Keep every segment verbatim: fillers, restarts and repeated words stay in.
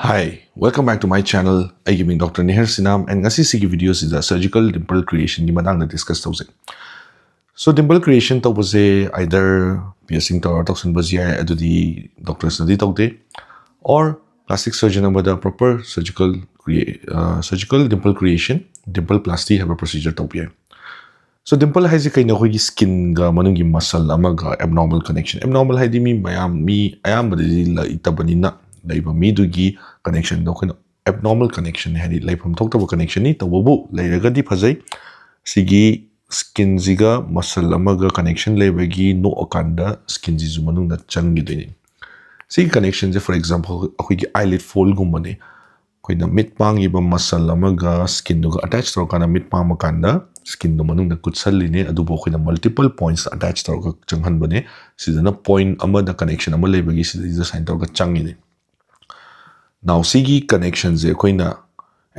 Hi, welcome back to my channel. ꯑꯩꯒꯤ ꯃꯤꯡ Doctor ꯅꯤꯍꯔ ꯁꯤꯅꯥꯝ, and ꯉꯁꯤꯁꯤꯒꯤ video ꯁꯤꯗ surgical dimple creation ꯒꯤ ꯃꯇꯥꯡꯗ discuss ꯇꯧꯖꯩ꯫ So, dimple creation ꯇꯧꯕꯁꯦ either piercing ꯇꯧꯔ ꯇꯧꯁꯟꯕꯁꯨ ꯌꯥꯏ, ꯑꯗꯨꯗꯤ doctors ꯅꯗꯤ ꯇꯧꯗꯦ, or plastic surgeon ꯑꯃꯗ proper surgical crea- ꯑ, surgical dimple creation, dimple plasty ꯍꯥꯏꯕ procedure ꯇꯧꯕ ꯌꯥꯏ꯫ So, dimple ꯍꯥꯏꯁꯦ ꯀꯩꯅꯣ? ꯑꯩꯈꯣꯏꯒꯤ skin ꯒ ꯃꯅꯨꯡꯒꯤ muscle ꯑꯃꯒ abnormal connection, abnormal ꯍꯥꯏꯗꯤ ꯃꯤ ꯃꯌꯥꯝ, ꯃꯤ ꯑꯌꯥꯝꯕꯗꯗꯤ ꯂꯩꯇꯕꯅꯤꯅ, ꯂꯩꯕ ꯃꯤꯗꯨꯒꯤ connection ꯗꯣ ꯑꯩꯈꯣꯏꯅ abnormal connection ꯅꯤ, ꯍꯥꯏꯗꯤ ꯂꯩꯐꯝ ꯊꯣꯛꯇꯕ connection ꯅꯤ꯫ ꯇꯧꯕꯕꯨ ꯂꯩꯔꯒꯗꯤ ꯐꯖꯩ꯫ ꯁꯤꯒꯤ skin ꯁꯤꯒ muscle ꯑꯃꯒ connection ꯂꯩꯕꯒꯤ ꯅꯣꯛꯑꯀꯥꯟꯗ skin ꯁꯤꯁꯨ ꯃꯅꯨꯡꯗ ꯆꯪꯈꯤꯗꯣꯏꯅꯤ꯫ ꯁꯤꯒꯤ connection ꯁꯦ, for example, ꯑꯩꯈꯣꯏꯒꯤ eyelid fold ꯒꯨꯝꯕꯅꯤ꯫ ꯑꯩꯈꯣꯏꯅ ꯃꯤꯠ ꯄꯥꯡꯉꯤꯕ muscle ꯑꯃꯒ skin ꯗꯨꯒ attach ꯇꯧꯔꯀꯥꯟꯗ ꯃꯤꯠ ꯄꯥꯡꯕ ꯀꯥꯟꯗ skin ꯗꯣ ꯃꯅꯨꯡꯗ ꯀꯨꯠꯁꯜꯂꯤꯅꯦ, ꯑꯗꯨꯕꯨ ꯑꯩꯈꯣꯏꯅ multiple points attach ꯇꯧꯔꯒ ꯆꯪꯍꯟꯕꯅꯦ꯫ ꯁꯤꯗꯅ point ꯑꯃꯗ connection ꯑꯃ ꯂꯩꯕꯒꯤ ꯁꯤꯗꯩꯁꯤꯗ ꯁꯨꯃꯥꯏꯅ ꯇꯧꯔꯒ ꯆꯪꯉꯤꯅꯦ꯫ Now, ꯁꯤꯒꯤ connection ꯁꯦ ꯑꯩꯈꯣꯏꯅ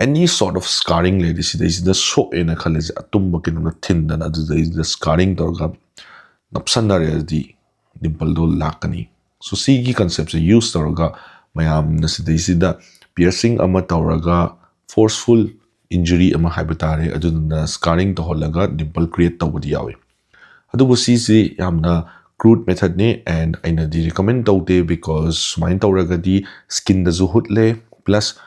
any sort of scarring ꯂꯩꯔꯗꯤ, ꯁꯤꯗꯩꯁꯤꯗ ꯁꯣꯛꯑꯦꯅ ꯈꯜꯂꯁꯦ, ꯑꯇꯨꯝꯕ ꯀꯩꯅꯣꯅ ꯊꯤꯟꯗꯅ ꯑꯗꯨꯗꯩꯁꯤꯗ scarring ꯇꯧꯔꯒ ꯅꯞꯁꯟꯅꯔꯦꯗꯤ dimple ꯗꯣ ꯂꯥꯛꯀꯅꯤ꯫ So, ꯁꯤꯒꯤ concept ꯁꯦ use ꯇꯧꯔꯒ ꯃꯌꯥꯝꯅ ꯁꯤꯗꯩꯁꯤꯗ piercing ꯑꯃ ꯇꯧꯔꯒ forceful injury ꯑꯃ ꯍꯥꯏꯕ ꯇꯥꯔꯦ, ꯑꯗꯨꯗꯨꯅ scarring ꯇꯧꯍꯜꯂꯒ dimple create ꯇꯧꯕꯗꯤ ꯌꯥꯎꯏ꯫ ꯑꯗꯨꯕꯨ ꯁꯤꯁꯤ ꯌꯥꯝꯅ crude method ꯅꯤ, and ꯑꯩꯅꯗꯤ recommend ꯇꯧꯗꯦ, because ꯁꯨꯃꯥꯏꯅ ꯇꯧꯔꯒꯗꯤ skin ꯗꯁꯨ ꯍꯨꯠꯂꯦ, plus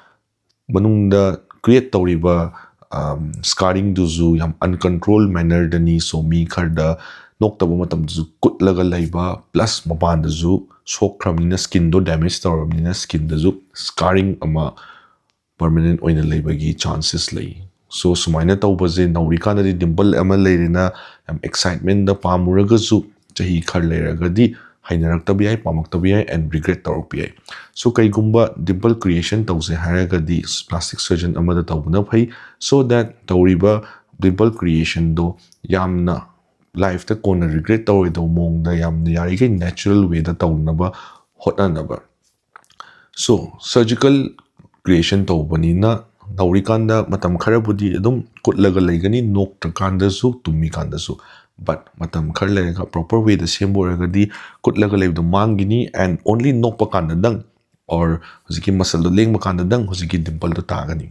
ꯃꯅꯨꯡꯗ create ꯇꯧꯔꯤꯕ, ꯑꯝ, scarring ꯗꯨꯁꯨ ꯌꯥꯝ uncontrolled manner ꯗꯅꯤ꯫ So, ꯃꯤ ꯈꯔꯗ ꯅꯣꯛꯇꯕ ꯃꯇꯝꯗꯁꯨ ꯀꯨꯠꯂꯒ ꯂꯩꯕ, plus ꯃꯄꯥꯟꯗꯁꯨ ꯁꯣꯛꯈ꯭ꯔꯕꯅꯤꯅ, skin ꯗꯣ damage ꯇꯧꯔꯕꯅꯤꯅ, skin ꯗꯁꯨ scarring ꯑꯃ permanent ꯑꯣꯏꯅ ꯂꯩꯕꯒꯤ chances ꯂꯩ꯫ So, ꯁꯨꯃꯥꯏꯅ ꯇꯧꯕꯁꯦ ꯅꯧꯔꯤꯀꯥꯟꯗꯗꯤ dimple ꯑꯃ ꯂꯩꯔꯦꯅ ꯌꯥꯝ excitement ꯗ ꯄꯥꯝꯃꯨꯔꯒꯁꯨ, ꯆꯍꯤ ꯈꯔ ꯂꯩꯔꯒꯗꯤ ꯍꯩꯅꯔꯛꯇꯕ ꯌꯥꯏ, ꯄꯥꯝꯃꯛꯇꯕ ꯌꯥꯏ, and regret ꯇꯧꯔꯛꯄ ꯌꯥꯏ꯫ So, ꯀꯩꯒꯨꯝꯕ dimple creation ꯇꯧꯁꯦ ꯍꯥꯏꯔꯒꯗꯤ plastic surgeon ꯑꯃꯗ ꯇꯧꯕꯅ ꯐꯩ, so that ꯇꯧꯔꯤꯕ dimple creation ꯗꯣ ꯌꯥꯝꯅ life ꯇ ꯀꯣꯟꯅ regret ꯇꯧꯔꯣꯏꯗꯧꯕ ꯃꯑꯣꯡꯗ ꯌꯥꯝꯅ ꯌꯥꯔꯤꯈꯩ natural way ꯗ ꯇꯧꯅꯕ ꯍꯣꯠꯅꯅꯕ꯫ So, surgical creation ꯇꯧꯕꯅꯤꯅ ꯅꯧꯔꯤꯀꯥꯟꯗ ꯃꯇꯝ ꯈꯔꯕꯨꯗꯤ ꯑꯗꯨꯝ ꯀꯨꯠꯂꯒ ꯂꯩꯒꯅꯤ, ꯅꯣꯛꯇ꯭ꯔꯀꯥꯟꯗꯁꯨ, ꯇꯨꯝꯃꯤꯀꯥꯟꯗꯁꯨ꯫ But ꯃꯇꯝ ꯈꯔ ꯂꯩꯔꯒ proper way ꯗ ꯁꯦꯝꯕ ꯑꯣꯏꯔꯒꯗꯤ ꯀꯨꯠꯂꯒ ꯂꯩꯕꯗꯣ ꯃꯥꯡꯈꯤꯅꯤ, and only ꯅꯣꯛꯄ ꯀꯥꯟꯗꯗꯪ or ꯍꯧꯖꯤꯛꯀꯤ muscleꯗꯣ ꯂꯦꯡꯕ ꯀꯥꯟꯗꯗꯪ ꯍꯧꯖꯤꯛꯀꯤ dimpleꯗꯣ ꯇꯥꯒꯅꯤ꯫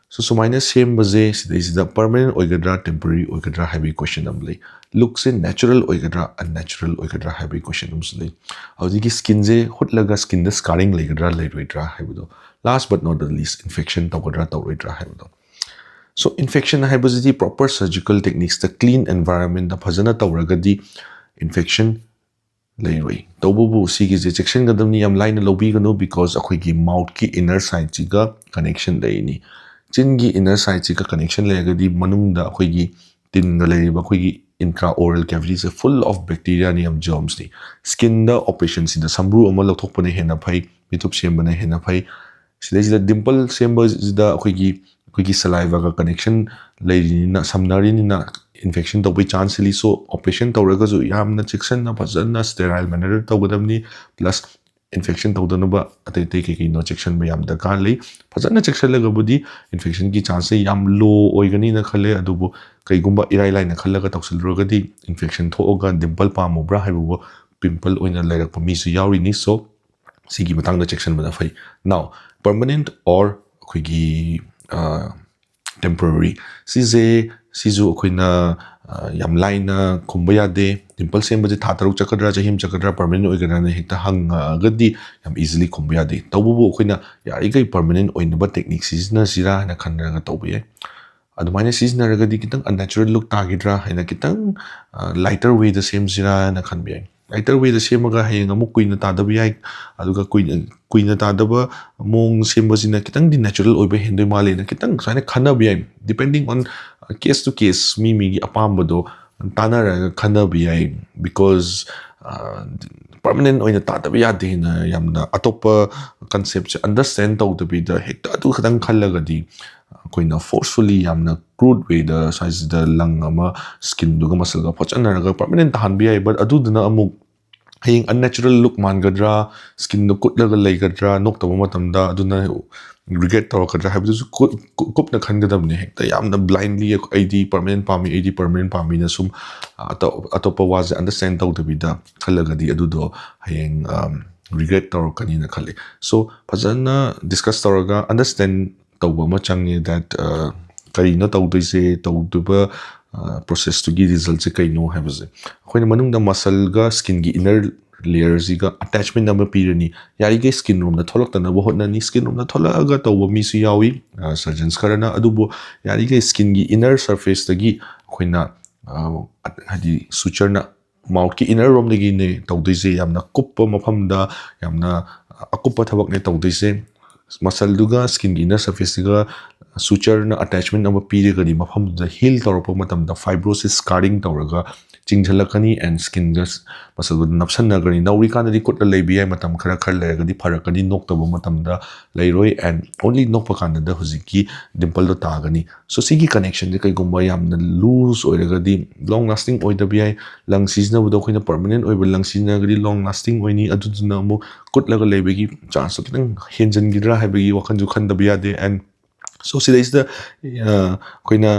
So ꯁꯨꯃꯥꯏꯅ ꯁꯦꯝꯕꯁꯦ ꯁꯤꯗꯩꯁꯤꯗ permanent ꯑꯣꯏꯒꯗ꯭ꯔꯥ temporary ꯑꯣꯏꯒꯗ꯭ꯔꯥ ꯍꯥꯏꯕꯒꯤ question ꯑꯃ ꯂꯩ꯫ Lookꯁꯦ natural ꯑꯣꯏꯒꯗ꯭ꯔꯥ unnatural ꯑꯣꯏꯒꯗ꯭ꯔꯥ ꯍꯥꯏꯕꯒꯤ question ꯑꯃꯁꯨ ꯂꯩ꯫ ꯍꯧꯖꯤꯛꯀꯤ skinꯁꯦ ꯍꯨꯠꯂꯒ skinꯗ scarring ꯂꯩꯒꯗ꯭ꯔꯥ ꯂꯩꯔꯣꯏꯗ꯭ꯔꯥ ꯍꯥꯏꯕꯗꯣ, last but not the least infection ꯇꯧꯒꯗ꯭ꯔꯥ ꯇꯧꯔꯣꯏꯗ꯭ꯔꯥ ꯍꯥꯏꯕꯗꯣ꯫ So infection ꯍꯥꯏꯕꯁꯤꯗꯤ proper surgical techniquesꯇ clean environmentꯇ ꯐꯖꯅ ꯇꯧꯔꯒꯗꯤ infection ꯂꯩꯔꯣꯏ꯫ ꯇꯧꯕꯕꯨ ꯁꯤꯒꯤꯁꯦ ꯆꯦꯛꯁꯤꯟꯒꯗꯕꯅꯤ, ꯌꯥꯝ ꯂꯥꯏꯅ ꯂꯧꯕꯤꯒꯅꯨ, because ꯑꯩꯈꯣꯏꯒꯤ mouthꯀꯤ inner sideꯁꯤꯒ connection ꯂꯩꯔꯤꯅꯤ꯫ ꯆꯤꯟꯒꯤ inner sideꯁꯤꯒ connection ꯂꯩꯔꯒꯗꯤ ꯃꯅꯨꯡꯗ ꯑꯩꯈꯣꯏꯒꯤ ꯇꯤꯟꯒ ꯂꯩꯔꯤꯕ ꯑꯩꯈꯣꯏꯒꯤ intraoral cavityꯁꯦ full of bacteriaꯅꯤ, ꯌꯥꯝ germsꯅꯤ꯫ Skinꯗ operationꯁꯤꯗ ꯁꯝꯕ꯭ꯔꯨ ꯑꯃ ꯂꯧꯊꯣꯛꯄꯅ ꯍꯦꯟꯅ ꯐꯩ, ꯃꯤꯠꯊꯨꯞ ꯁꯦꯝꯕꯅ ꯍꯦꯟꯅ ꯐꯩ꯫ ꯁꯤꯗꯩꯁꯤꯗ dimple ꯁꯦꯝꯕꯁꯤꯗ ꯑꯩꯈꯣꯏꯒꯤ ꯑꯩꯈꯣꯏꯒꯤ salivaꯒ connection ꯂꯩꯔꯤꯅꯤꯅ, ꯁꯝꯅꯔꯤꯅꯤꯅ infection ꯇꯧꯕꯩ chanceꯁꯤ ꯂꯩ꯫ So operation ꯇꯧꯔꯒꯁꯨ ꯌꯥꯝꯅ ꯆꯦꯛꯁꯤꯟꯅ ꯐꯖꯅ sterile mannerꯗ ꯇꯧꯒꯗꯕꯅꯤ꯫ Plus infection ꯇꯧꯗꯅꯕ ꯑꯇꯩ ꯑꯇꯩ ꯀꯩ ꯀꯩꯅꯣ ꯆꯦꯛꯁꯤꯟꯕ ꯌꯥꯝ ꯗꯔꯀꯥꯔ ꯂꯩ꯫ ꯐꯖꯅ ꯆꯦꯛꯁꯤꯜꯂꯒꯕꯨꯗꯤ infectionꯒꯤ chanceꯁꯦ ꯌꯥꯝ low ꯑꯣꯏꯒꯅꯤꯅ ꯈꯜꯂꯦ, ꯑꯗꯨꯕꯨ ꯀꯩꯒꯨꯝꯕ ꯏꯔꯥꯏ ꯂꯥꯏꯅ ꯈꯜꯂꯒ ꯇꯧꯁꯤꯜꯂꯨꯔꯒꯗꯤ infection ꯊꯣꯛꯑꯒ dimple ꯄꯥꯝꯃꯨꯕ꯭ꯔꯥ ꯍꯥꯏꯕꯕꯨ pimple ꯑꯣꯏꯅ ꯂꯩꯔꯛꯄ ꯃꯤꯁꯨ ꯌꯥꯎꯔꯤꯅꯤ꯫ So ꯁꯤꯒꯤ ꯃꯇꯥꯡꯗ ꯆꯦꯛꯁꯤꯟꯕꯅ ꯐꯩ꯫ Now permanent or ꯑꯩꯈꯣꯏꯒꯤ temporary, ꯁꯤꯁꯦ ꯁꯤꯁꯨ ꯑꯩꯈꯣꯏꯅ ꯌꯥꯝ ꯂꯥꯏꯅ ꯈꯨꯝꯕ ꯌꯥꯗꯦ꯫ Dimple ꯁꯦꯝꯕꯁꯦ ꯊꯥ ꯇꯔꯨꯛ ꯆꯠꯀꯗ꯭ꯔꯥ, ꯆꯍꯤ ꯑꯃ ꯆꯠꯀꯗ꯭ꯔꯥ, permanent ꯑꯣꯏꯒꯗ꯭ꯔꯥꯅ ꯍꯦꯛꯇ ꯍꯪꯉꯛꯑꯒꯗꯤ ꯌꯥꯝ easily ꯈꯨꯝꯕ ꯌꯥꯗꯦ꯫ ꯇꯧꯕꯕꯨ ꯑꯩꯈꯣꯏꯅ ꯌꯥꯔꯤꯈꯩ permanent ꯑꯣꯏꯅꯕ technique ꯁꯤꯖꯤꯟꯅꯁꯤꯔꯥ ꯍꯥꯏꯅ ꯈꯟꯅꯔꯒ ꯇꯧꯕ ꯌꯥꯏ꯫ ꯑꯗꯨꯃꯥꯏꯅ ꯁꯤꯖꯤꯟꯅꯔꯒꯗꯤ ꯈꯤꯇꯪ unnatural look ꯇꯥꯈꯤꯗ꯭ꯔꯥ ꯍꯥꯏꯅ ꯈꯤꯇꯪ lighter wayꯗ ꯁꯦꯝꯁꯤꯔꯥ ꯍꯥꯏꯅ ꯈꯟꯕ ꯌꯥꯏ꯫ Lighter wayꯗ ꯁꯦꯝꯃꯒ ꯍꯌꯦꯡ ꯑꯃꯨꯛ ꯀꯨꯏꯅ ꯇꯥꯗꯕ ꯌꯥꯏ, ꯑꯗꯨꯒ ꯀꯨꯏꯅ ꯀꯨꯏꯅ ꯇꯥꯗꯕ ꯃꯑꯣꯡ ꯁꯦꯝꯕꯁꯤꯅ ꯈꯤꯇꯪꯗꯤ natural ꯑꯣꯏꯕ ꯍꯦꯟꯗꯣꯏ ꯃꯥꯜꯂꯦꯅ ꯈꯤꯇꯪ ꯁꯨꯃꯥꯏꯅ ꯈꯟꯅꯕ ꯌꯥꯏ꯫ Depending on case to case, ꯃꯤ ꯃꯤꯒꯤ ꯑꯄꯥꯝꯕꯗꯣ ꯇꯥꯟꯅꯔꯒ ꯈꯟꯅꯕ ꯌꯥꯏ꯫ Because permanent ꯑꯣꯏꯅ ꯇꯥꯗꯕ ꯌꯥꯗꯦꯅ ꯌꯥꯝꯅ ꯑꯇꯣꯞꯄ conceptꯁꯦ understand ꯇꯧꯗꯕꯤꯗ ꯍꯦꯛꯇ ꯑꯗꯨ ꯈꯛꯇꯪ ꯈꯜꯂꯒꯗꯤ ꯑꯩꯈꯣꯏꯅ forcefully ꯌꯥꯝꯅ crude wayꯗ ꯁ꯭ꯋꯥꯏꯁꯤꯗ ꯂꯪ ꯑꯃ skinꯗꯨꯒ muscleꯒ ꯐꯣꯠꯆꯟꯅꯔꯒ permanent ꯇꯥꯍꯟꯕ ꯌꯥꯏ꯫ But ꯑꯗꯨꯗꯨꯅ ꯑꯃꯨꯛ ꯍꯌꯦꯡ unnatural look ꯃꯥꯟꯒꯗ꯭ꯔꯥ, skinꯗꯣ ꯀꯨꯠꯂꯒ ꯂꯩꯒꯗ꯭ꯔꯥ, ꯅꯣꯛꯇꯕ ꯃꯇꯝꯗ ꯑꯗꯨꯅ regret ꯇꯧꯔꯛꯀꯗ꯭ꯔꯥ ꯍꯥꯏꯕꯗꯨꯁꯨ ꯀꯨꯞ-, ꯀꯨꯞ-, ꯀꯨꯞꯅ ꯈꯟꯒꯗꯕꯅꯤ꯫ ꯍꯦꯛꯇ ꯌꯥꯝꯅ blindly ꯑꯩꯗꯤ permanent ꯄꯥꯝꯃꯤ, ꯑꯩꯗꯤ permanent ꯄꯥꯝꯃꯤꯅ ꯁꯨꯝ ꯑꯇꯣꯞ-, ꯑꯇꯣꯞꯄ ꯋꯥꯁꯦ understand ꯇꯧꯗꯕꯤꯗ ꯈꯜꯂꯒꯗꯤ ꯑꯗꯨꯗꯣ ꯍꯌꯦꯡ, ꯑꯝ, ꯔꯤꯒ꯭ꯔꯦꯠ ꯇꯧꯔꯛꯀꯅꯤꯅ ꯈꯜꯂꯤ꯫ ꯁꯣ ꯐꯖꯅ ꯗꯤꯁꯀꯁ ꯇꯧꯔꯒ ꯑꯟꯗꯔꯁ꯭ꯇꯦꯟ ꯇꯧꯕ ꯑꯃ ꯆꯪꯉꯦ that ꯀꯔꯤꯅꯣ ꯇꯧꯗꯣꯏꯁꯦ, ꯇꯧꯗꯣꯏꯕ ꯄ꯭ꯔꯣꯁꯦꯁꯇꯨꯒꯤ ꯔꯤꯖꯜꯠꯁꯦ ꯀꯩꯅꯣ ꯍꯥꯏꯕꯁꯦ꯫ ꯑꯩꯈꯣꯏꯅ ꯃꯅꯨꯡꯗ ꯃꯁꯜꯒ ꯁ꯭ꯀꯤꯟꯒꯤ ꯏꯅꯔ ꯂꯦꯌꯔꯁꯤꯒ ꯑꯦꯇꯦꯆꯃꯦꯟ ꯑꯃ ꯄꯤꯔꯅꯤ꯫ ꯌꯥꯔꯤꯈꯩ ꯁ꯭ꯀꯤꯟ ꯔꯣꯝꯗ ꯊꯣꯛꯂꯛꯇꯅꯕ ꯍꯣꯠꯅꯅꯤ꯫ ꯁ꯭ꯀꯤꯟ ꯔꯣꯝꯗ ꯊꯣꯛꯂꯛꯑꯒ ꯇꯧꯕ ꯃꯤꯁꯨ ꯌꯥꯎꯏ꯫ ꯁꯔꯖꯟꯁ ꯈꯔꯅ꯫ ꯑꯗꯨꯕꯨ ꯌꯥꯔꯤꯈꯩ ꯁ꯭ꯀꯤꯟꯒꯤ ꯏꯅꯔ ꯁꯔꯐꯦꯁꯇꯒꯤ ꯑꯩꯈꯣꯏꯅ ꯍꯥꯏꯗꯤ ꯁꯨꯆꯔꯅ ꯃꯥꯎꯠꯀꯤ ꯏꯅꯔ ꯔꯣꯝꯗꯒꯤꯅꯦ ꯇꯧꯗꯣꯏꯁꯦ꯫ ꯌꯥꯝꯅ ꯀꯨꯞꯄ ꯃꯐꯝꯗ, ꯌꯥꯝꯅ ꯑꯀꯨꯞꯄ ꯊꯕꯛꯅꯦ ꯇꯧꯗꯣꯏꯁꯦ꯫ ꯃꯁꯜꯗꯨꯒ ꯁ꯭ꯀꯤꯟꯒꯤ ꯏꯅꯔ ꯁꯔꯐꯦꯁꯁꯤꯒ ꯁꯨꯆꯔꯅ ꯑꯦꯇꯦꯆꯃꯦꯟ ꯑꯃ ꯄꯤꯔꯒꯗꯤ ꯃꯐꯝꯗꯨꯗ ꯍꯤꯜ ꯇꯧꯔꯛꯄ ꯃꯇꯝꯗ ꯐꯥꯏꯕ꯭ꯔꯣꯁꯤꯁ ꯁ꯭ꯀꯥꯔꯤꯡ ꯇꯧꯔꯒ ꯆꯤꯡꯁꯤꯜꯂꯛꯀꯅꯤ꯫ ꯑꯦꯟ ꯁ꯭ꯀꯤꯟꯒ ꯃꯁꯜꯗꯨꯗ ꯅꯞꯁꯟꯅꯒꯅꯤ꯫ ꯅꯧꯔꯤꯀꯥꯟꯗꯗꯤ ꯀꯨꯠꯂ ꯂꯩꯕ ꯌꯥꯏ, ꯃꯇꯝ ꯈꯔ ꯈꯔ ꯂꯩꯔꯒꯗꯤ ꯐꯔꯛꯀꯅꯤ, ꯅꯣꯛꯇꯕ ꯃꯇꯝꯗ ꯂꯩꯔꯣꯏ꯫ ꯑꯦꯟ ꯑꯣꯟꯂꯤ ꯅꯣꯛꯄ ꯀꯥꯟꯗꯗ ꯍꯧꯖꯤꯛꯀꯤ ꯗꯤꯝꯄꯜꯗꯣ ꯇꯥꯒꯅꯤ꯫ ꯁꯣ ꯁꯤꯒꯤ ꯀꯅꯦꯛꯁꯟꯁꯦ ꯀꯩꯒꯨꯝꯕ ꯌꯥꯝꯅ ꯂꯨꯖ ꯑꯣꯏꯔꯒꯗꯤ ꯂꯣꯡ ꯂꯥꯁꯇꯤꯡ ꯑꯣꯏꯗꯕ ꯌꯥꯏ꯫ ꯂꯪ ꯁꯤꯖꯤꯟꯅꯕꯗꯣ ꯑꯩꯈꯣꯏꯅ ꯄꯔꯃꯅꯦꯟ ꯑꯣꯏꯕ ꯂꯪ ꯁꯤꯖꯤꯟꯅꯔꯒꯗꯤ ꯂꯣꯡ ꯂꯥꯁꯇꯤꯡ ꯑꯣꯏꯅꯤ꯫ ꯑꯗꯨꯗꯨꯅ ꯑꯃꯨꯛ ꯀꯨꯠꯂꯒ ꯂꯩꯕꯒꯤ ꯆꯥꯟꯁꯇꯣ ꯈꯤꯇꯪ ꯍꯦꯟꯖꯟꯈꯤꯗ꯭ꯔꯥ ꯍꯥꯏꯕꯒꯤ ꯋꯥꯈꯜꯁꯨ ꯈꯟꯗꯕ ꯌꯥꯗꯦ꯫ ꯑꯦꯟ ꯁꯣ ꯁꯤꯗꯩꯁꯤꯗ ꯑꯩꯈꯣꯏꯅ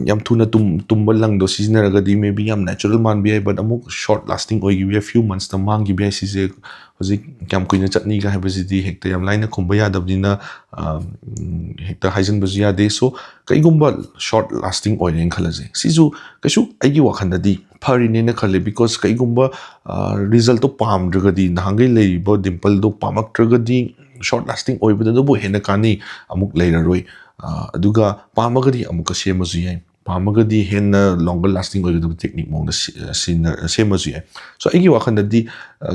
ꯌꯥꯝ ꯊꯨꯅ ꯇꯨꯝꯕ ꯂꯪꯗꯣ ꯁꯤꯖꯤꯟꯅꯔꯒꯗꯤ ꯃꯦ ꯕꯤ ꯌꯥꯝ ꯅꯦꯆꯔꯦꯜ ꯃꯥꯟꯕ ꯌꯥꯏ, ꯕꯠ ꯑꯃꯨꯛ ꯁꯣꯔꯠ ꯂꯥꯁꯇꯤꯡ ꯑꯣꯏꯈꯤꯕ ꯌꯥꯏ, ꯐ꯭ꯌꯨ ꯃꯟꯁꯇ ꯃꯥꯡꯈꯤꯕ ꯌꯥꯏ꯫ ꯁꯤꯁꯦ ꯍꯧꯖꯤꯛ ꯀꯌꯥꯝ ꯀꯨꯏꯅ ꯆꯠꯅꯤꯒ ꯍꯥꯏꯕꯁꯤꯗꯤ ꯍꯦꯛꯇ ꯌꯥꯝ ꯂꯥꯏꯅ ꯈꯨꯝꯕ ꯌꯥꯗꯕꯅꯤꯅ ꯍꯦꯛꯇ ꯍꯥꯏꯖꯤꯟꯕꯁꯨ ꯌꯥꯗꯦ꯫ ꯁꯣ ꯀꯩꯒꯨꯝꯕ ꯁꯣꯔꯠ ꯂꯥꯁꯇꯤꯡ ꯑꯣꯏꯔꯦꯅ ꯈꯜꯂꯁꯦ, ꯁꯤꯁꯨ ꯀꯩꯁꯨ ꯑꯩꯒꯤ ꯋꯥꯈꯜꯗꯗꯤ ꯐꯔꯤꯅꯦꯅ ꯈꯜꯂꯦ꯫ ꯕꯤꯀꯣꯁ ꯀꯩꯒꯨꯝꯕ ꯔꯤꯖꯜꯠꯇꯣ ꯄꯥꯝꯗ꯭ꯔꯒꯗꯤ, ꯅꯍꯥꯟꯈꯩ ꯂꯩꯔꯤꯕ ꯗꯤꯝꯄꯜꯗꯣ ꯄꯥꯝꯃꯛꯇ꯭ꯔꯒꯗꯤ ꯁꯣꯔꯠ ꯂꯥꯁꯇꯤꯡ ꯑꯣꯏꯕꯗꯨꯅꯕꯨ ꯍꯦꯟꯅ ꯀꯥꯟꯅꯩ꯫ ꯑꯃꯨꯛ ꯂꯩꯔꯔꯣꯏ꯫ ꯑꯗꯨꯒ ꯄꯥꯝꯃꯒꯗꯤ ꯑꯃꯨꯛꯀ ꯁꯦꯝꯃꯁꯨ ꯌꯥꯏ꯫ ꯄꯥꯝꯃꯒꯗꯤ ꯍꯦꯟꯅ ꯂꯣꯡꯒꯔ ꯂꯥꯁꯇꯤꯡ ꯑꯣꯏꯒꯗꯕ ꯇꯦꯛꯅꯤꯛ ꯃꯑꯣꯡꯗ ꯁꯦꯝꯃꯁꯨ ꯌꯥꯏ꯫ ꯁꯣ ꯑꯩꯒꯤ ꯋꯥꯈꯜꯗꯗꯤ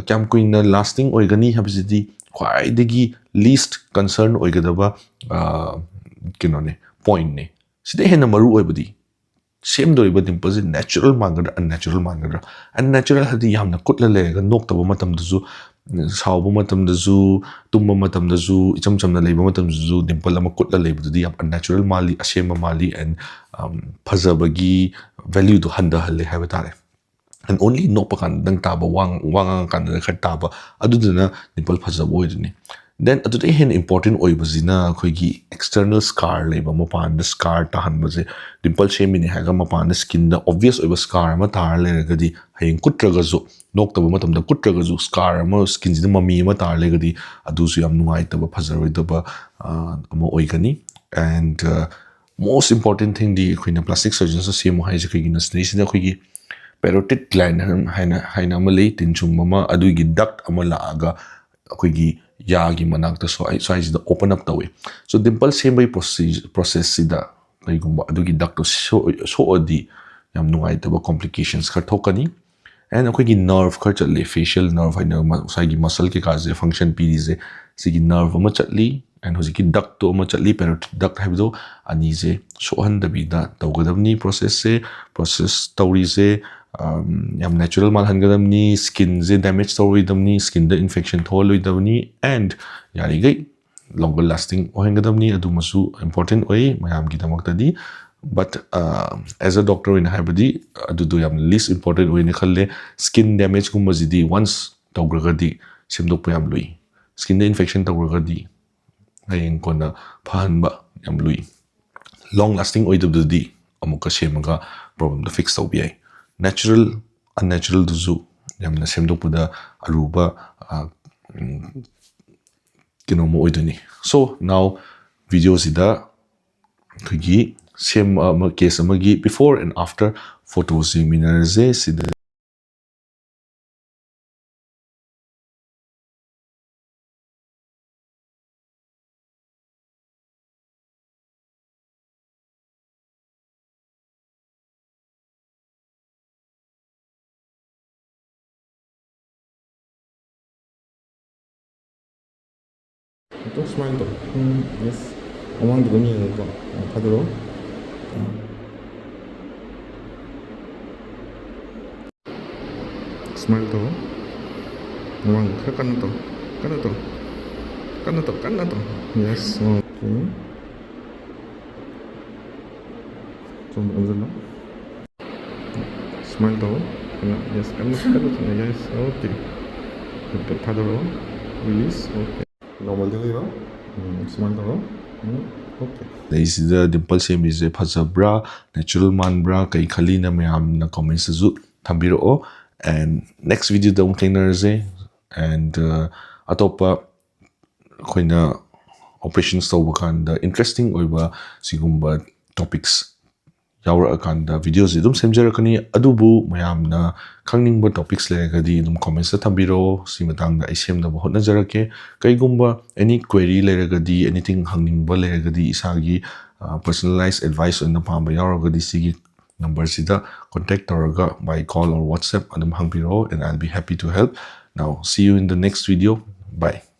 ꯀꯌꯥꯝ ꯀꯨꯏꯅ ꯂꯥꯁꯇꯤꯡ ꯑꯣꯏꯒꯅꯤ ꯍꯥꯏꯕꯁꯤꯗꯤ ꯈ꯭ꯋꯥꯏꯗꯒꯤ ꯂꯤꯁ ꯀꯟꯁꯔꯟ ꯑꯣꯏꯒꯗꯕ ꯀꯩꯅꯣꯅꯦ, ꯄꯣꯏꯟꯅꯦ꯫ ꯁꯤꯗ ꯍꯦꯟꯅ ꯃꯔꯨ ꯑꯣꯏꯕꯗꯤ ꯁꯦꯝꯗꯣꯔꯤꯕ ꯗꯤꯝꯄꯜꯁꯦ ꯅꯦꯆꯔꯦꯜ ꯃꯥꯟꯒꯗ꯭ꯔꯥ, ꯑꯟꯅꯦꯆꯔꯦꯜ ꯃꯥꯟꯒꯗ꯭ꯔꯥ? ꯑꯟꯅꯦꯆꯔꯦꯜ ꯍꯥꯏꯗꯤ ꯌꯥꯝꯅ ꯀꯨꯠꯂ ꯂꯩꯔꯒ ꯅꯣꯛꯇꯕ ꯃꯇꯝꯗꯁꯨ, ꯁꯥꯎꯕ ꯃꯇꯝꯗꯁꯨ, ꯇꯨꯝꯕ ꯃꯇꯝꯗꯁꯨ, ꯏꯆꯝ ꯆꯝꯅ ꯂꯩꯕ ꯃꯇꯝꯗꯁꯨ ꯗꯤꯝꯄꯜ ꯑꯃ ꯀꯨꯠꯂ ꯂꯩꯕꯗꯨꯗꯤ ꯌꯥꯝ ꯑꯟꯅꯦꯆꯔꯦꯜ ꯃꯥꯜꯂꯤ, ꯑꯁꯦꯝꯕ ꯃꯥꯜꯂꯤ꯫ ꯑꯦꯟ ꯐꯖꯕꯒꯤ ꯚꯦꯂ꯭ꯌꯨꯗꯣ ꯍꯟꯊꯍꯜꯂꯦ ꯍꯥꯏꯕ ꯇꯥꯔꯦ꯫ ꯑꯦꯟ ꯑꯣꯟꯂꯤ ꯅꯣꯛꯄ ꯀꯥꯟꯗ ꯅꯪ ꯇꯥꯕ, ꯋꯥ ꯋꯥ ꯉꯥꯡꯉꯀꯥꯟꯗ ꯈꯔ ꯇꯥꯕ, ꯑꯗꯨꯗꯨꯅ ꯗꯤꯝꯄꯜ ꯐꯖꯕ ꯑꯣꯏꯗꯣꯏꯅꯤ꯫ Then ꯑꯗꯨꯗꯒꯤ ꯍꯦꯟꯅ important ꯑꯣꯏꯕꯁꯤꯅ ꯑꯩꯈꯣꯏꯒꯤ external scar ꯂꯩꯕ, ꯃꯄꯥꯟꯗ scar ꯇꯥꯍꯟꯕꯁꯦ꯫ Dimple ꯁꯦꯝꯃꯤꯅꯦ ꯍꯥꯏꯔꯒ ꯃꯄꯥꯟꯗ skinꯗ obvious ꯑꯣꯏꯕ scar ꯑꯃ ꯇꯥꯔ ꯂꯩꯔꯒꯗꯤ, ꯍꯌꯦꯡ ꯀꯨꯠꯇ꯭ꯔꯒꯁꯨ, ꯅꯣꯛꯇꯕ ꯃꯇꯝꯗ ꯀꯨꯠꯇ꯭ꯔꯒꯁꯨ scar ꯑꯃ skinꯁꯤꯗ ꯃꯃꯤ ꯑꯃ ꯇꯥꯔ ꯂꯩꯔꯒꯗꯤ, ꯑꯗꯨꯁꯨ ꯌꯥꯝ ꯅꯨꯡꯉꯥꯏꯇꯕ, ꯐꯖꯔꯣꯏꯗꯕ ꯑ, ꯑꯃ ꯑꯣꯏꯒꯅꯤ꯫ And uh, most important thingꯗꯤ, ꯑꯩꯈꯣꯏꯅ plastic surgeonꯁ ꯁꯦꯝꯃꯨ ꯍꯥꯏꯁꯦ ꯀꯩꯒꯤꯅꯣ? ꯁꯤꯗꯩꯁꯤꯗ ꯑꯩꯈꯣꯏꯒꯤ parotid gland ꯍꯥꯏꯅ, ꯍꯥꯏꯅ ꯑꯃ ꯂꯩ, ꯇꯤꯟ ꯆꯨꯝꯕ ꯑꯃ, ꯑꯗꯨꯒꯤ duct ꯑꯃ ꯂꯥꯛꯑꯒ ꯑꯩꯈꯣꯏꯒꯤ ꯌꯥꯒꯤ ꯃꯅꯥꯛꯇ ꯁ꯭ꯋꯥꯏ-, ꯁ꯭ꯋꯥꯏꯁꯤꯗ open up ꯇꯧꯋꯤ꯫ So dimple ꯁꯦꯝꯕꯒꯤ process, processꯁꯤꯗ ꯀꯩꯒꯨꯝꯕ ꯑꯗꯨꯒꯤ ductꯇꯣ ꯁꯣꯛ-, ꯁꯣꯛꯑꯗꯤ ꯌꯥꯝ ꯅꯨꯡꯉꯥꯏꯇꯕ complications ꯈꯔ ꯊꯣꯛꯀꯅꯤ꯫ And ꯑꯩꯈꯣꯏꯒꯤ nerve ꯈꯔ ꯆꯠꯂꯤ, facial nerve ꯍꯥꯏꯅ ꯃ-, ꯉꯁꯥꯏꯒꯤ muscle ꯀꯩꯀꯥꯁꯦ function ꯄꯤꯔꯤꯁꯦ, ꯁꯤꯒꯤ nerve ꯑꯃ ꯆꯠꯂꯤ, and ꯍꯧꯖꯤꯛꯀꯤ ductꯇꯣ ꯑꯃ ꯆꯠꯂꯤ, parotid duct ꯍꯥꯏꯕꯗꯣ꯫ ꯑꯅꯤꯁꯦ ꯁꯣꯛꯍꯟꯗꯕꯤꯗ ꯇꯧꯒꯗꯕꯅꯤ processꯁꯦ꯫ Process ꯇꯧꯔꯤꯁꯦ, ꯑꯝ, ꯌꯥꯝ natural ꯃꯥꯜꯍꯟꯒꯗꯕꯅꯤ, skinꯁꯦ damage ꯇꯧꯔꯣꯏꯗꯕꯅꯤ, skinꯗ infection ꯊꯣꯛꯍꯜꯂꯣꯏꯗꯕꯅꯤ, and ꯌꯥꯔꯤꯈꯩ longer lasting ꯑꯣꯏꯍꯟꯒꯗꯕꯅꯤ꯫ ꯑꯗꯨꯃꯁꯨ important ꯑꯣꯏ ꯃꯌꯥꯝꯒꯤꯗꯃꯛꯇꯗꯤ꯫ But uh, as a doctor ꯑꯣꯏꯅ ꯍꯥꯏꯕꯗꯤ, ꯑꯗꯨꯗꯣ ꯌꯥꯝ least important ꯑꯣꯏꯅ ꯈꯜꯂꯦ꯫ Skin damageꯀꯨꯝꯕꯁꯤꯗꯤ once ꯇꯧꯈ꯭ꯔꯒꯗꯤ ꯁꯦꯝꯗꯣꯛꯄ ꯌꯥꯝ ꯂꯨꯏ꯫ Skinꯗ infection ꯇꯧꯈ꯭ꯔꯒꯗꯤ ꯍꯌꯦꯡ ꯀꯣꯟꯅ ꯐꯍꯟꯕ ꯌꯥꯝ ꯂꯨꯏ꯫ Long lasting ꯑꯣꯏꯗꯕꯗꯨꯗꯤ ꯑꯃꯨꯛꯀ ꯁꯦꯝꯃꯒ problemꯗꯣ fix ꯇꯧꯕ ꯌꯥꯏ꯫ Natural, unnaturalꯗꯨꯁꯨ ꯌꯥꯝꯅ ꯁꯦꯝꯗꯣꯛꯄꯗ ꯑꯔꯨꯕ, ꯑ, ꯎꯝ, ꯀꯩꯅꯣꯝꯃ ꯑꯣꯏꯗꯣꯏꯅꯤ꯫ So now videoꯁꯤꯗ ꯑꯩꯈꯣꯏꯒꯤ ꯁꯦꯝ ꯑꯃ, case ꯑꯃꯒꯤ before and after photos ꯌꯦꯡꯃꯤꯟꯅꯔꯁꯦ꯫ ꯁꯤꯗ ꯑꯃꯨꯛꯇꯪ smile ꯇꯧ꯫ ꯎꯝ, yes꯫ ꯃꯃꯥꯡꯗ ꯑꯗꯨꯝ ꯌꯦꯡꯉꯨꯀꯣ꯫ ꯑ, ꯊꯥꯗꯣꯔꯛꯑꯣ꯫ ꯎꯝ꯫ Smile ꯇꯧ꯫ ꯃꯃꯥꯡꯗ ꯈꯔ ꯀꯟꯅ ꯇꯧ꯫ ꯀꯟꯅ ꯇꯧ꯫ ꯀꯟꯅ ꯇꯧ, ꯀꯟꯅ ꯇꯧ꯫ Yes, okay꯫ ꯁꯣꯝꯗ ꯑꯣꯟꯁꯤꯜꯂꯣ꯫ Smile ꯇꯧ꯫ ꯀꯟꯅ, yes, ꯀꯟꯅ, ꯀꯟꯅ ꯇꯧ꯫ Yes, okay꯫ ꯈꯨꯠꯇ ꯊꯥꯗꯣꯔꯛꯑꯣ꯫ Release, okay꯫ ꯅꯣꯔꯃꯦꯜꯗ ꯂꯩꯔꯣ꯫ ꯎꯝ, ꯁꯨꯃꯥꯏꯅ ꯇꯧꯔꯣ꯫ ꯎꯝ, ꯑꯣꯀꯦ꯫ ꯑꯗꯩꯁꯤꯗ ꯗꯤꯝꯄꯜ ꯁꯦꯝꯃꯤꯁꯦ ꯐꯖꯕ꯭ꯔꯥ, ꯅꯦꯆꯔꯦꯜ ꯃꯥꯟꯕ꯭ꯔꯥ, ꯀꯩ ꯈꯜꯂꯤꯅ ꯃꯌꯥꯝꯅ ꯀꯣꯃꯦꯟꯁꯇꯁꯨ ꯊꯝꯕꯤꯔꯛꯑꯣ꯫ ꯑꯦꯟ ꯅꯦꯛꯁ ꯚꯤꯗꯤꯑꯣꯗ ꯑꯃꯨꯛ ꯊꯦꯡꯅꯔꯁꯦ꯫ ꯑꯦꯟ ꯑꯇꯣꯞꯄ ꯑꯩꯈꯣꯏꯅ ꯑꯣꯄꯔꯦꯁꯟꯁ ꯇꯧꯕ ꯀꯥꯟꯗ ꯏꯟꯇꯔꯦꯁꯇꯤꯡ ꯑꯣꯏꯕ ꯁꯤꯒꯨꯝꯕ ꯇꯣꯄꯤꯛꯁ ꯌꯥꯎꯔꯛꯑꯀꯥꯟꯗ ꯚꯤꯗꯤꯑꯣꯁꯤ ꯑꯗꯨꯝ ꯁꯦꯝꯖꯔꯛꯀꯅꯤ꯫ ꯑꯗꯨꯕꯨ ꯃꯌꯥꯝꯅ ꯈꯪꯅꯤꯡꯕ ꯇꯣꯄꯤꯛꯁ ꯂꯩꯔꯒꯗꯤ ꯑꯗꯨꯝ ꯀꯣꯃꯦꯟꯁꯇ ꯊꯝꯕꯤꯔꯛꯑꯣ꯫ ꯁꯤ ꯃꯇꯥꯡꯗ ꯑꯩ ꯁꯦꯝꯅꯕ ꯍꯣꯠꯅꯖꯔꯛꯀꯦ꯫ ꯀꯩꯒꯨꯝꯕ ꯑꯦꯅꯤ ꯀ꯭ꯋꯦꯔꯤ ꯂꯩꯔꯒꯗꯤ, ꯑꯦꯅꯤꯊꯤꯡ ꯍꯪꯅꯤꯡꯕ ꯂꯩꯔꯒꯗꯤ, ꯏꯁꯥꯒꯤ ꯄꯔꯁꯅꯦꯂꯥꯏꯁ ꯑꯦꯗꯚꯥꯏꯁ ꯑꯣꯏꯅ ꯄꯥꯝꯕ ꯌꯥꯎꯔꯒꯗꯤ ꯁꯤꯒꯤ ꯅꯝꯕꯔꯁꯤꯗ ꯀꯣꯟꯇꯦꯛ ꯇꯧꯔꯒ by call or WhatsApp ꯑꯗꯨꯝ ꯍꯪꯕꯤꯔꯛꯑꯣ, and I'll be happy to help. Now see you in the next video. Bye.